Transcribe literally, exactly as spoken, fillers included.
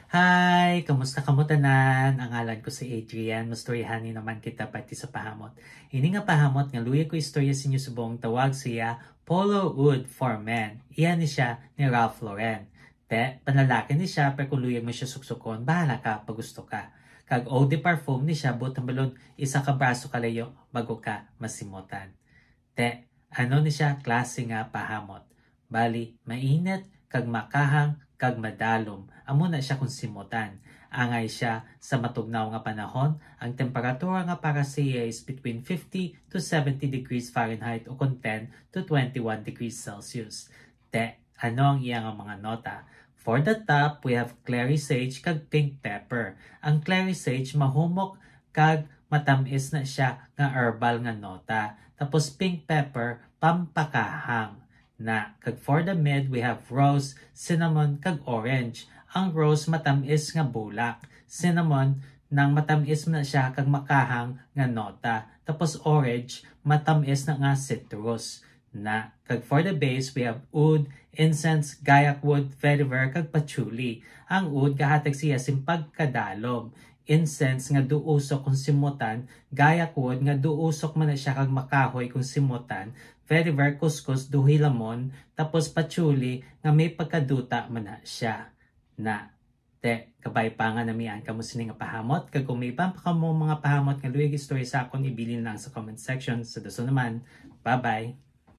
Hi! Kamusta kamo tanan? Ang ngalan ko si Adrian. Mastoryahan ni naman kita parte sa pahamot. Ini nga pahamot nga luyag ko istorya sa inyo subong tawag siya Polo Oud for Men. Iya ni siya ni Ralph Lauren. Te, panlalaki ni siya, pero kung luyag mo siya suksukon, bahala ka pag gusto ka. Kag eau de parfum ni siya, buot hambalon, isa ka braso kalayo bago ka masimutan. Te, ano ni siya klase nga pahamot? Bali, mainit, kag makahang, kag madalom. Amo na siya kung simutan. Angay siya sa matugnaw nga panahon, ang temperatura nga para sa iya is between fifty to seventy degrees Fahrenheit o kon ten to twenty-one degrees Celsius. Te, ano ang iya nga mga nota? For the top, we have clary sage kag pink pepper. Ang clary sage mahumok kag matamis na siya nga herbal nga nota. Tapos pink pepper, pampakahang na. Kag for the mid, we have rose, cinnamon, kag orange. Ang rose matamis nga bulak. Cinnamon, nang matamis na siya kag makahang nga nota. Tapos orange, matamis na nga citrus na. Kag for the base, we have oud, incense, gayak wood, vetiver, kag patchouli. Ang oud gahatag siya sing pagkadalom. Incense nga duusok kung simutan, gayak wood nga duusok man na siya kag makahoy kung simutan, vetiver, kuskus, duhilamon, tapos patchouli nga may pagkaduta man na siya. Na. Te, kabay pa nga namian kamo sini nga pahamot, kag kung may iban pa kamo mga pahamot nga luyag istorya sa akon, ibilin lang sa comment section. Sa dason naman, bye-bye!